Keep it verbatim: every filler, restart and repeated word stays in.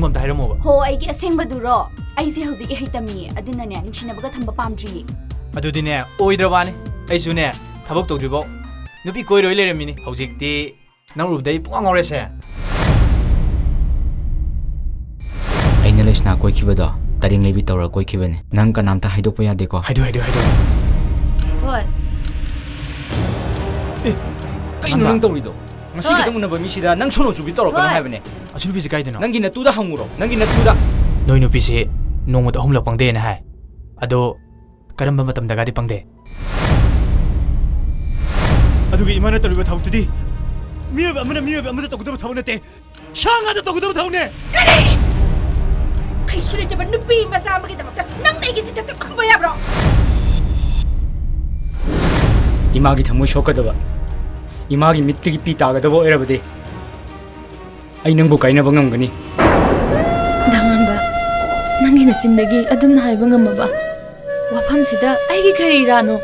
ꯑꯝꯇ ꯍꯥꯏꯔꯝꯃꯣꯕ꯫ ꯍꯣ, ꯑꯩꯒꯤ ꯑꯁꯦꯡꯕꯗꯨꯔꯣ? ꯑꯩꯁꯦ ꯍꯧꯖꯤꯛ ꯏꯍꯩ ꯇꯝꯃꯤꯌꯦ, ꯑꯗꯨꯅꯅꯦ ꯅꯤꯡꯁꯤꯡꯅꯕꯒ ꯊꯝꯕ ꯄꯥꯝꯗ꯭ꯔꯤꯌꯦ꯫ ꯑꯗꯨꯗꯤꯅꯦ, ꯑꯣꯏꯗ꯭ꯔꯕꯅꯤ꯫ ꯑꯩꯁꯨꯅꯦ, ꯊꯕꯛ ꯇꯧꯗ꯭ꯔꯤꯐꯥꯎ ꯅꯨꯄꯤ ꯀꯣꯏꯔꯣꯏ ꯂꯩꯔꯝꯃꯤꯅꯤ꯫ ꯍꯧꯖꯤꯛꯇꯤ ꯅꯪ ꯎꯔꯨꯕꯗ ꯑꯩ ꯄꯨꯡꯉꯥꯎ ꯉꯥꯎꯔꯦꯁꯦ꯫ ꯑꯩꯅ ꯂꯩꯁꯅꯥ ꯀꯣꯏꯈꯤꯕꯗꯣ ꯇꯔꯦꯡ ꯂꯩꯕꯤ ꯇꯧꯔ ꯀꯣꯏꯈꯤꯕꯅꯦ꯫ ꯅꯪ ꯀꯅꯥꯝꯇ ꯍꯥꯏꯗꯣꯛꯄ ꯌꯥꯗꯦꯀꯣ? ꯍꯥꯏꯗꯣꯛ, ꯍꯥꯏꯗꯣꯛ, ꯍꯥꯏꯗꯣꯛ꯫ ꯍꯣꯏ꯫ ꯑꯦ, ꯀꯩꯅꯣ ꯅꯪ ꯇꯧꯔꯤꯗꯣ? ꯉꯁꯤ ꯈꯛꯇꯪ ꯎꯅꯕ ꯃꯤꯁꯤꯗ ꯅꯪ ꯁꯣꯅꯣ ꯆꯨꯕꯤ ꯇꯧꯔꯛꯀꯅꯨ ꯍꯥꯏꯕꯅꯦ꯫ ꯑꯁꯤ ꯅꯨꯄꯤꯁꯦ ꯀꯥꯏꯗꯅꯣ? ꯅꯪꯒꯤ ꯅꯇꯨꯗ ꯍꯪꯉꯨꯔꯣ, ꯅꯪꯒꯤ ꯅꯇꯨꯗ꯫ ꯅꯣꯏ ꯅꯨꯄꯤꯁꯦ ꯅꯣꯡꯃꯗ ꯑꯍꯨꯝꯂꯛ ꯄꯪꯗꯦꯅ ꯍꯥꯏ꯫ ꯑꯗꯣ ꯀꯔꯝꯕ ꯃꯇꯝꯗꯒꯗꯤ ꯄꯪꯗꯦ? ꯑꯗꯨꯒ ꯏꯃꯥꯅ ꯇꯧꯔꯤꯕ ꯊꯕꯛꯇꯨꯗꯤ ꯃꯤꯑꯣꯏꯕ ꯑꯃꯅ ꯃꯤꯑꯣꯏꯕ ꯑꯃꯗ ꯇꯧꯒꯗꯕ ꯊꯕꯛ ꯅꯠꯇꯦ, ꯁꯥ ꯉꯥꯗ ꯇꯧꯒꯗꯕ ꯊꯕꯛꯅꯦ꯫ ꯀꯔꯤ? ꯀꯩꯁꯨ ꯂꯩꯇꯕ ꯅꯨꯄꯤ ꯃꯆꯥ ꯑꯃꯒꯤꯗꯃꯛꯇ ꯅꯪꯅ ꯑꯩꯒꯤ ꯆꯤꯊꯛꯇ ꯈꯨꯝꯕ ꯌꯥꯕ꯭ꯔꯣ? ꯏꯃꯥꯒꯤ ꯊꯃꯣꯏ ꯁꯣꯛꯀꯗꯕ, ꯏꯃꯥꯒꯤ ꯃꯤꯠꯇꯒꯤ ꯄꯤ ꯇꯥꯒꯗꯕ ꯑꯣꯏꯔꯕꯗꯤ ꯑꯩ ꯅꯪꯕꯨ ꯀꯥꯏꯅꯕ ꯉꯝꯒꯅꯤ꯫ ꯗꯥꯉꯥꯟꯕ, ꯅꯪꯒꯤ ꯅꯆꯤꯟꯗꯒꯤ ꯑꯗꯨꯝꯅ ꯍꯥꯏꯕ ꯉꯝꯃꯕ? ꯋꯥꯐꯝꯁꯤꯗ ꯑꯩꯒꯤ ꯀꯔꯤ ꯏꯔꯥꯅꯣ?